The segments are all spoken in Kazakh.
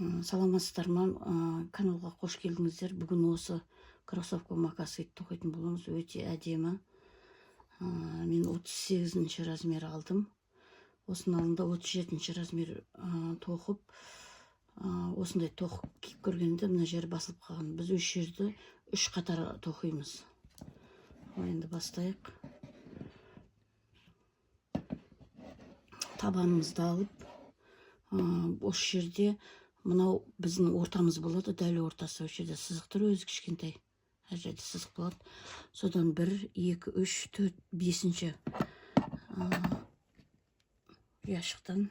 Саламатсыздар ма? Каналға қош келдіңіздер. Бүгін осы кроссовка мокасин тоқитын боламыз. Өте әдемі. Мен 38 размер алдым. Осының алдында 37 размер тоқып, осындай тоқып киіп көргенде мына жері басылып қалған. Біз үш жерді үш қатар тоқимыз. Ал енді бастайық. Табанымызды алып, осы жерде мынау біздің ортамыз болады, дәл ортасы. Осы жерде сызық тұр, өзі кішкентай, әр жерде сызық болады. Содан 1, 2, 3, 4, 5-ші ұяшықтан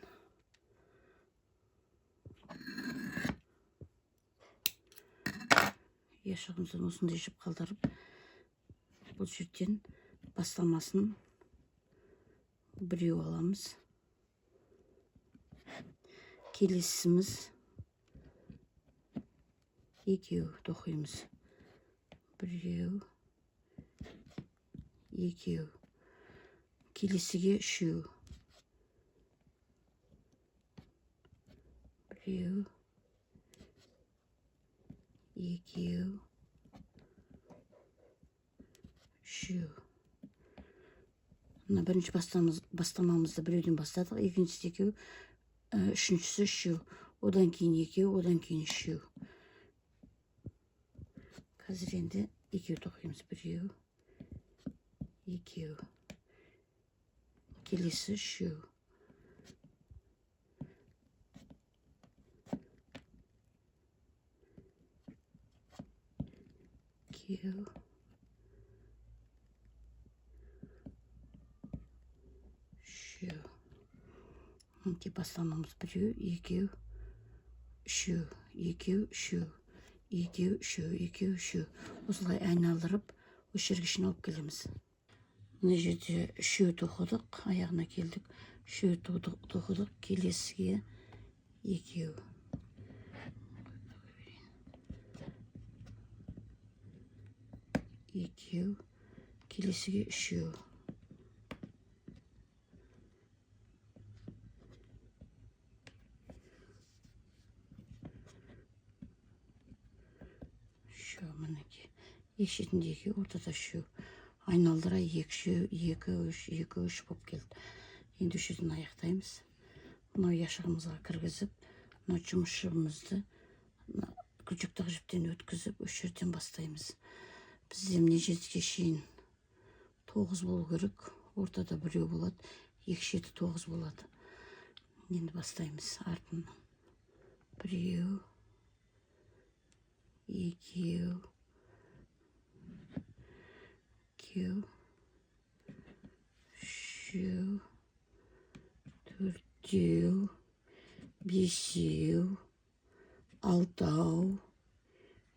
ұяшығымыздан осындай жіп қалдырып, бұл жерден бастамасын біреу аламыз. Келесіміз екеу тоқимыз. Біреу, екеу. Келесіге үшеу. Біреу, екеу, үшеу. Мына бірінші бастамамызды біреуден бастадық, екіншісі екеу, үшіншісі үшеу, одан кейін екеу, одан кейін үшеу. Қазір енді екеу тоқимыз. Біреу, екеу. Келесі үшеу. Екеу. Үшеу. Мінекей бастамамыз біреу, екеу, үшеу, екеу, үшеу, екеу, үшеу, екеу, үшеу. Осылай айналдырып осы жерге шейін алып келеміз. Мына жерде үшеу тоқыдық, аяғына келдік. Үшеу тоқыдық, келесіге екеу. Екеу, келесіге үшеу. Үшеу, мінекей. Екі шетінде екеу, ортада үшеу. Айналдыра екі, үшеу, екі, үш, екі, үш болып келді. Енді үш жерден аяқтаймыз. Мынау ұяшығымызға кіргізіп, мынау жұмыс жібімізді мына крючоктық жіптен өткізіп, үш жерден бастаймыз. Бізде мына жерге шейін 9 болу керек. Ортада біреу болады, екі шеті 9 болады. Енді бастаймыз артынан. Біреу, екеу, екеу, үшеу, төртеу, бесеу, алтау,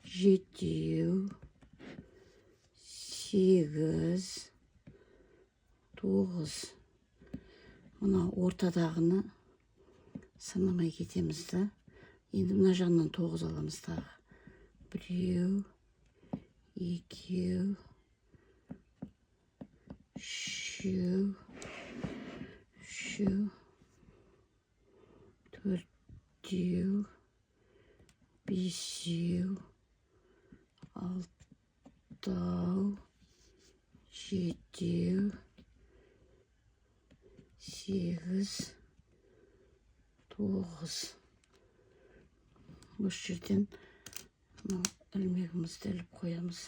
жетеу, сегіз, тоғыз. Мына ортадағыны санамай кетеміз да. Енді мына жағынан 9 аламыз тағы. Біреу, екеу, үшеу, үшеу, төртеу, бесеу, алтау, жетеу, сегіз, тоғыз. Осы жерден мынау ілмегімізді іліп қоямыз.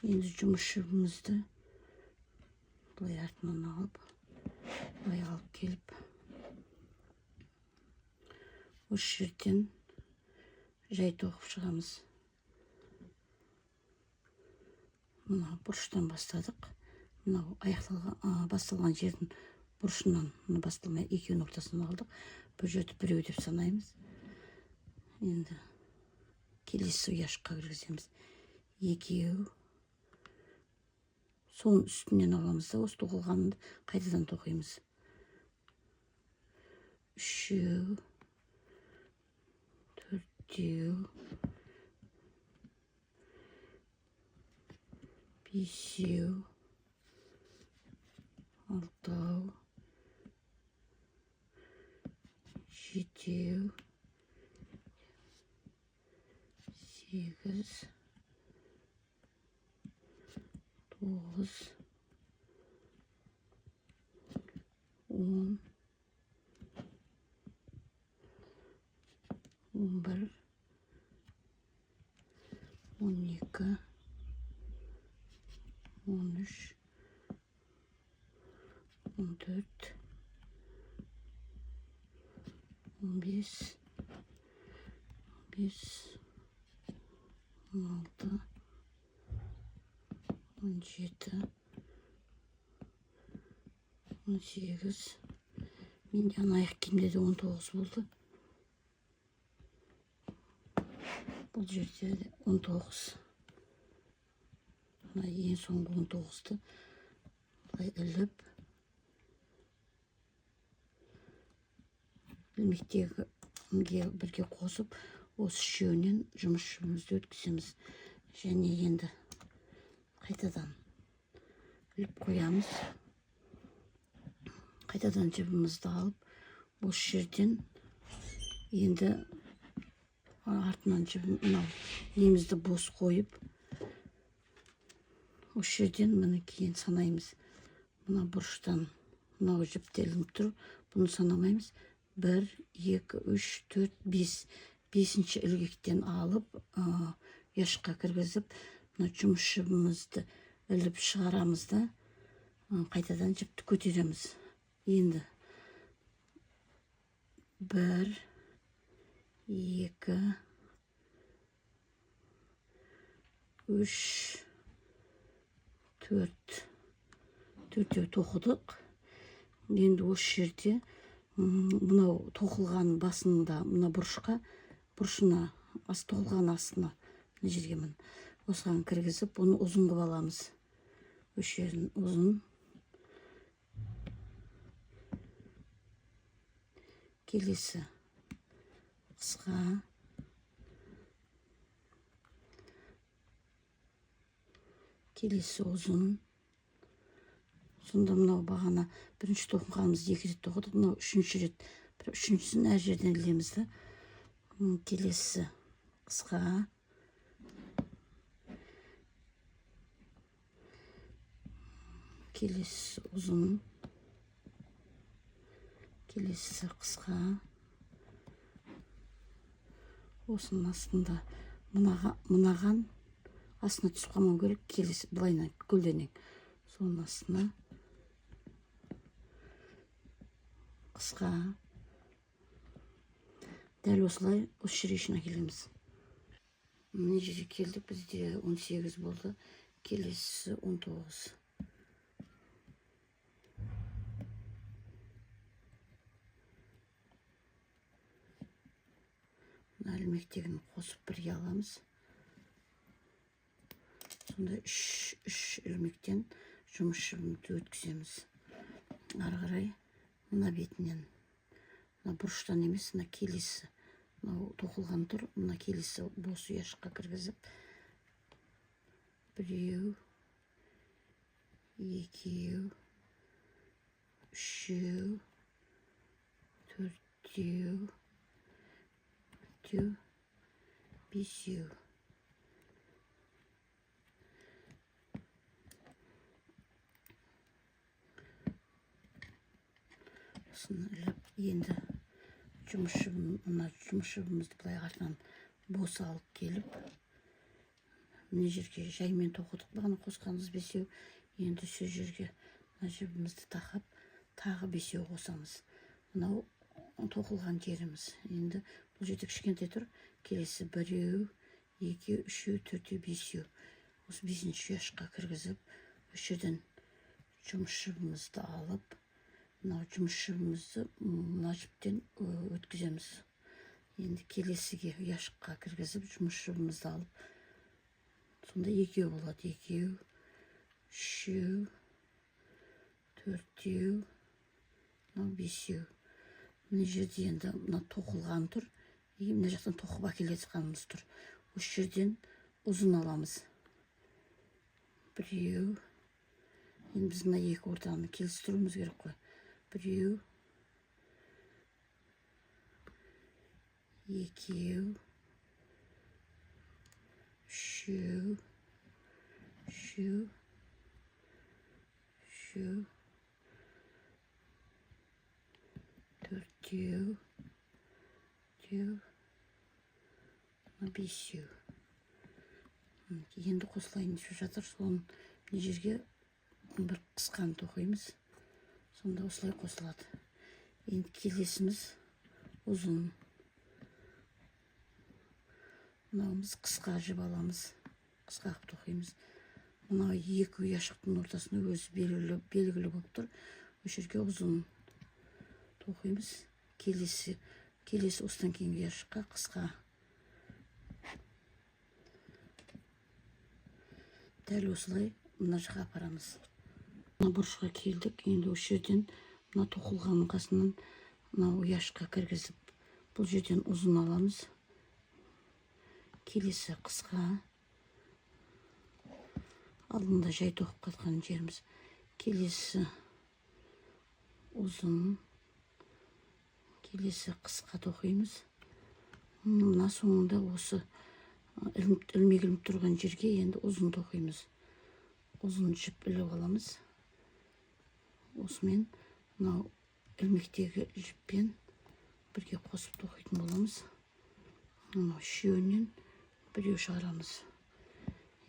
Енді жұмыс жібімізді былай артынан алып, былай алып келіп, осы жерден жай тоқып шығамыз. Мына бұрыштан бастадық. Мынау басталған жердің бұрышынан, мына басталмай екеуінің ортасынан алдық. Бұл жерді біреу деп санаймыз. Енді келесі ұяшыққа кіргіземіз. Екеу. Соның үстінен аламыз да, осы тоқылғанды қайтадан тоқимыз. Үшеу, төртеу, бесеу, алтау, Жетеу, 8, 9, 10, 11, 12, 13, 14, 15, 15, 16, 17, 18. Менде ана аяқ киімде де 19 болды. Бұл жерде де 19. Мына ең соңғы 19-ды былай іліп, ілмектегіге бірге қосып, осы үшеуінен жұмыс жібімізді өткіземіз. Және енді қайтадан іліп қоямыз. Қайтадан жібімізді алып, осы жерден енді артынан жібім, мынау немізді бос қойып, осы жерден міне кейін санаймыз. Мына бұрыштан мынау жіпте ілініп тұр, бұны санамаймыз. 1, 2, 3, 4, 5. 5-ші ілгектен алып, ұяшыққа кіргізіп, мына жұмыс жібімізді іліп шығарамыз да, қайтадан жіпті көтереміз. Енді 1, 2, 3, 4, төртеу тоқыдық. Енді осы жерде, мынау тоқылған басында, мына бұрышқа, бұрышына, тоқылған астына, мына жерге міне осыған кіргізіп, бұны ұзын қылып аламыз. Осы жерін ұзын. Келесі қысқа. Келесі ұзын. Сонда мынау бағана бірінші тоқығанымызды екі рет тоқыдық, мынау үшінші рет, бір үшіншісін әр жерден ілеміз да. Келесі қысқа. Келесі ұзын. Келесі қысқа. Осының астында мынаған астына түсіп қалмау керек. Келесі былайынан көлденең. Соның астына қысқа. Дәл осылай осы жерге шейін әкелеміз. Мына жерге келдік, бізде 18 болды. Келесі 19. Мына ілмектегіні қосып бірге аламыз. Сонда үш ілмектен жұмыс жібімізді өткіземіз. Ары қарай мына бетінен, мына бұрыштан емес, мына келесі, мынау тоқылған тұр, мына келесі бос ұяшыққа кіргізіп, біреу, екеу, үшеу, төртеу, төртеу, бесеу. Осыны іліп, енді жұмыс жібін, мына жұмыс жібімізді былай артынан бос алып келіп, мына жерге жаймен тоқыдық бағана қосқанымыз бесеу. Енді сол жерге мына жібімізді тақап, тағы бесеу қосамыз. Мынау тоқылған жеріміз. Енді бұл жерде кішкентай тұр. Келесі біреу, екеу, үшеу, төртеу, бесеу. Осы бесінші ұяшыққа кіргізіп, осы жерден жұмыс жібімізді алып, мынау жұмыс жібімізді мына жіптен өткіземіз. Енді келесіге ұяшыққа кіргізіп, жұмыс жібімізді алып, сонда екеу болады. Екеу, үшеу, төртеу, мынау бесеу. Мына жерде енді мына тоқылған тұр. И мына жақтан тоқып әкеле жатқанымыз тұр. Осы жерден ұзын аламыз. Біреу. Енді біз мына екі ортаны келістіруіміз керек қой. Біреу, Екеу, үшеу, үшеу, үшеу, төртеу, төртеу, мына бесеу. Мінекей, енді қосылайын деп жатыр. Соны мына жерге бір қысқаны тоқимыз, сонда осылай қосылады. Енді келесіміз ұзын, мынауымыз қысқа жіп аламыз, қысқа қылып тоқимыз. Мынау екі ұяшықтың ортасында өзі белгілі болып тұр, осы жерге ұзын тоқимыз. Келесі осыдан кейінгі ұяшыққа қысқа. Дәл осылай мына жаққа апарамыз. Мына бұрышқа келдік. Енді осы жерден мына тоқылғанның қасынан мына ұяшыққа кіргізіп, бұл жерден ұзын аламыз. Келесі қысқа, алдында жай тоқып қатқан жеріміз. Келесі ұзын, келесі қысқа тоқимыз. Мына соңында осы ілмек ілініп тұрған жерге енді ұзын тоқимыз. Ұзын жіп іліп аламыз. Осымен мынау ілмектегі жіппен бірге қосып тоқитын боламыз. Мынау үшеуінен біреу шығарамыз.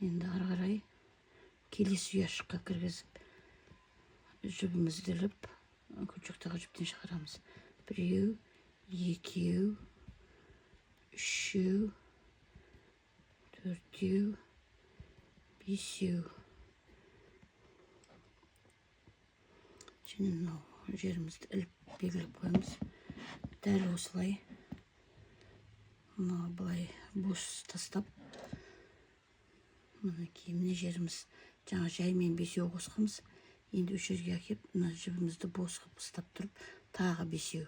Енді ары қарай келесі ұяшыққа кіргізіп, жібімізді іліп, крючоктағы жіптен шығарамыз. Біреу, екеу, үшеу, төртеу, бесеу. Және мынау жерімізді іліп белгілеп қоямыз. Дәл осылай мына былай бос тастап, мінекей мына жеріміз жаңа жаймен бесеу қосқанбыз. Енді үш жерге әкеп мына жібімізді бос қылып ұстап тұрып тағы бесеу.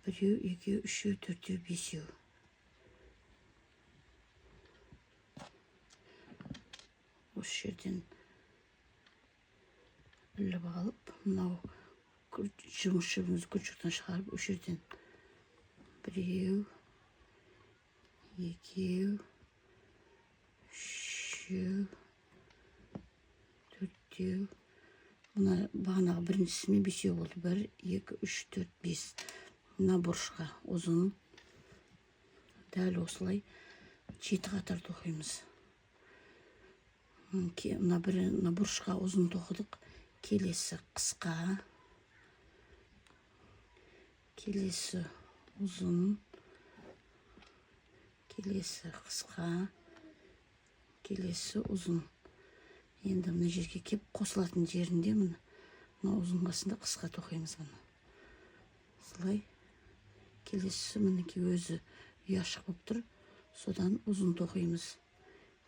Біреу, екеу, үшеу, төртеу, бесеу. Осы жерден іліп алып, мынау жұмыс жібімізді крючоктан шығарып, осы жерден біреу, екеу, үшеу, төртеу. Мына бағанағы біріншісімен бесеу болды. 1, 2, 3, 4, 5. Мына бұрышқа ұзын. Дәл осылай 7 қатар тоқимыз. Мына бір, мына бұрышқа ұзын тоқыдық. Келесі қысқа, келесі ұзын, келесі қысқа, келесі ұзын. Енді мына жерге кеп қосылатын жерінде мына ұзын қасында қысқа тоқимыз мына. Осылай келесі мінекей өзі ұяшық болып тұр, содан ұзын тоқимыз.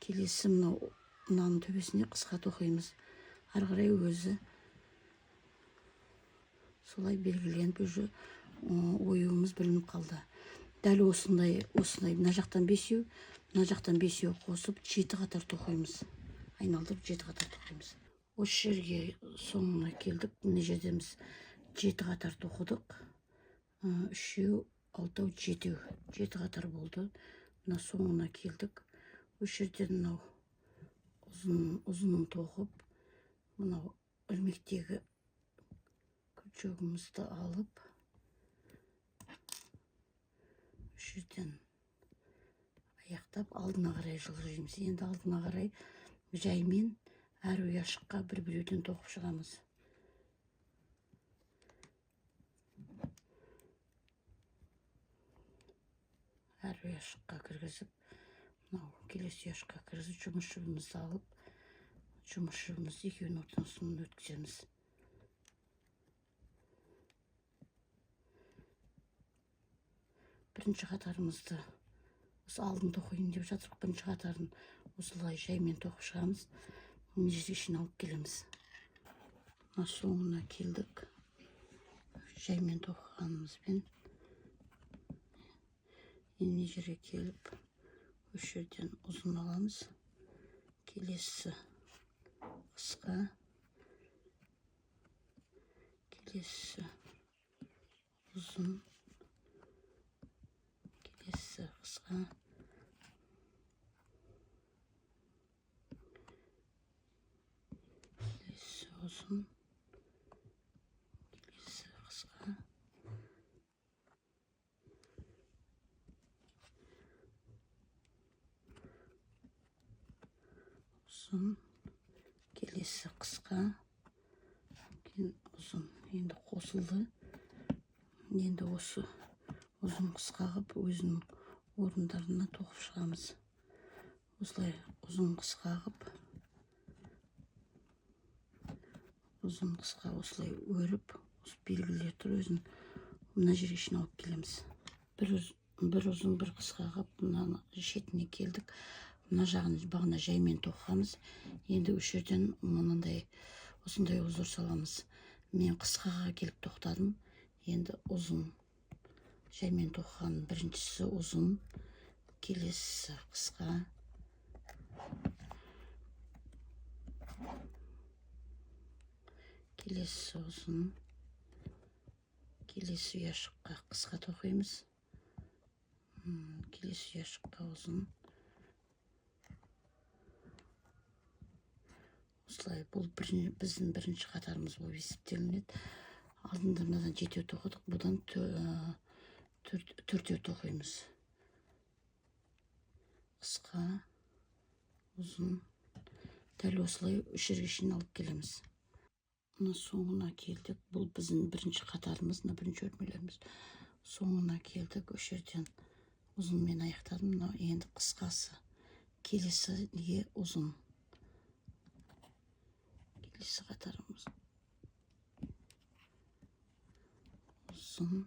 Келесі мынаның төбесіне қысқа тоқимыз. Ары қарай өзі солай белгіленіп уже оюымыз білініп қалды. Дәл осындай мына жақтан бесеу, мына жақтан бесеу қосып 7 қатар тоқимыз. Айналдырып 7 қатар тоқимыз. Осы жерге соңына келдік. Мына жерден біз 7 қатар тоқыдық. Үшеу, алтау, жетеу. 7 қатар болды. Мына соңына келдік. Осы жерден мынау ұзынын тоқып, мынау ілмектегі крючогымызды алып, осы жерден аяқтап алдына қарай жылжимыз. Енді алдына қарай жаймен әр ұяшыққа бір-біреуден тоқып шығамыз. Әр ұяшыққа кіргізіп, мынау келесі ұяшыққа кіргізіп, жұмыс жібімізді алып, жұмыс жібімізді екеуінің ортасынан өткіземіз. Бірінші қатарымызды осы алдын тоқиын деп жатырық. Бірінші қатарын осылай жаймен тоқып шығамыз. Мына жерге шейін алып келеміз. Мына соңына келдік. Жаймен тоқығанымызбен енді мына жерге келіп осы жерден ұзын аламыз. Келесі қысқа, келесі ұзын, Келесі қысқа, келесі ұзын, келесі қысқа, ұзын, келесі қысқа, кейін ұзын. Енді қосылды. Енді осы ұзын қысқа қылып өзінің орындарына тоқып шығамыз. Осылай ұзын қысқа қылып, ұзын қысқа осылай өріп, осы белгілер тұр өзінің мына жерге шейін алып келеміз. Бір ұзын, бір қысқа қылып мынаны шетіне келдік. Мына жағын бағана жаймен тоқығанбыз. Енді осы жерден мынандай осындай узор саламыз. Мен қысқаға келіп тоқтадым. Енді ұзын жаймен тоқыған біріншісі ұзын, келесісі қысқа, келесісі ұзын, келесі ұяшыққа қысқа тоқимыз, келесі ұяшыққа ұзын. Осылай бұл біздің бірінші қатарымыз болып есептелінеді. Алдында мынадан жетеу тоқыдық, бұдан төртеу тоқимыз. Қысқа, ұзын, дәл осылай үш жерге шейін алып келеміз. Мына соңына келдік. Бұл біздің бірінші қатарымыз, мына бірінші өрмелеріміз. Соңына келдік. Үш жерден ұзынмен аяқтадым. Мынау енді қысқасы. Келесі неге ұзын. Келесі қатарымыз ұзын,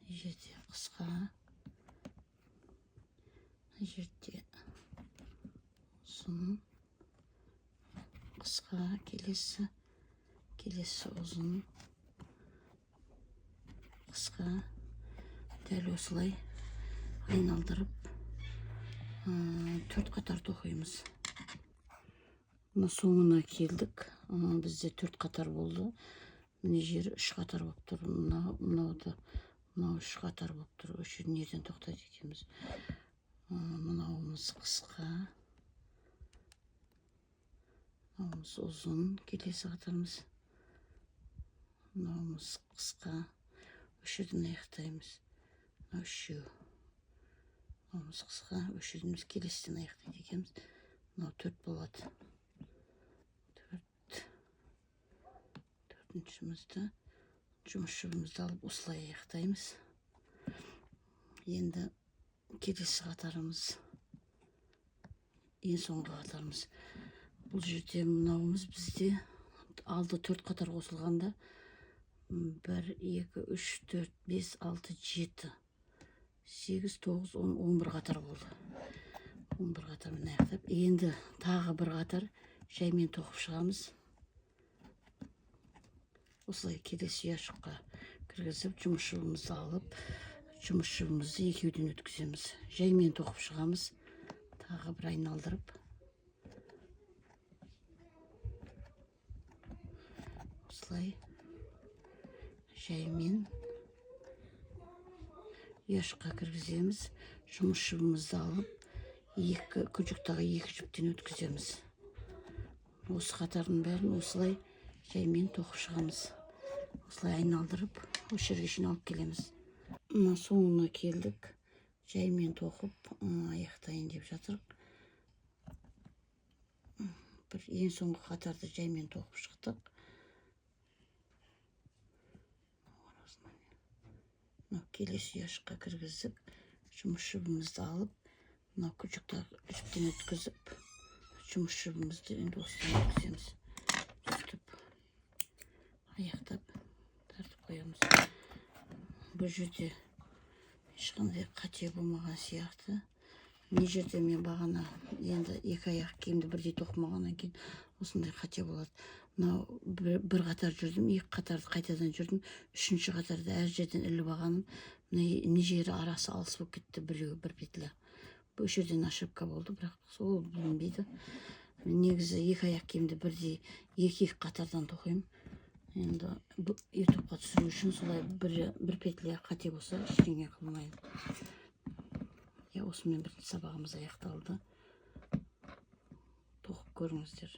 мына жерде қысқа, мына жерде ұзын, қысқа, келесі, келесі ұзын, қысқа. Дәл осылай айналдырып төрт қатар тоқимыз. Мына соңына келдік. Бізде төрт қатар болды. Мына жері үш қатар болып тұр. Мынау үш қатар болып тұр. Осы жерден неден тоқтайды екенбіз. Мынауымыз қысқа, мынауымыз ұзын, келесі қатарымыз. Мынауымыз қысқа. Осы жерден аяқтаймыз. Мынау үшеу. Мынауымыз қысқа. Осы жерден біз келесіден аяқтайды екенбіз. Мынау төрт болады. Төрт. Төртіншімізді жұмыс жібімізді алып осылай аяқтаймыз. Енді келесі қатарымыз, ең соңғы қатарымыз. Бұл жерде мынауымыз бізде алды төрт қатар қосылғанда 1, 2, 3, 4, 5, 6, 7, 8, 9, 10, 11 қатар болды. 11 қатармен аяқтап, енді тағы бір қатар жаймен тоқып шығамыз. Осылай келесі ұяшыққа кіргізіп, жұмыс жібімізді алып, жұмыс жібімізді екеуден өткіземіз. Жаймен тоқып шығамыз. Тағы бір айналдырып. Осылай жаймен ұяшыққа кіргіземіз. Жұмыс жібімізді алып, екі күжіктағы екі жіптен өткіземіз. Осы қатардың бәрін осылай жаймен тоқып шығамыз. Осылай айналдырып, осы жерге шейін алып келеміз. Мына соңына келдік. Жаймен тоқып, аяқтайын деп жатырық. Бір ең соңғы қатарды жаймен тоқып шықтық. Мынау келесі ұяшыққа кіргізіп, жұмыс жібімізді алып, мынау күжіктағы жіптен өткізіп, жұмыс жібімізді енді осыдан өткіземіз. Сөйтіп аяқтап тартып қоямыз. Бұл жерде ешқандай қате болмаған сияқты. Мына жерде мен бағана енді екі аяқ киімді бірдей тоқымағаннан кейін осындай қате болады. Мынау бір қатар жүрдім, екі қатарды қайтадан жүрдім, үшінші қатарда әр жерден іліп алғаным, мына жері арасы алыс болып кетті, біреуі бір петля. Бұл жерден ошибка болды, бірақ сол білінбейді. Мен негізі екі аяқ киімді бірдей екі-екі қатардан тоқимын. Енді ютубқа түсіру үшін солай бір петля қате болса ештеңе қылмаймын. Иә, осымен бірінші сабағымыз аяқталды. Тоқып көріңіздер.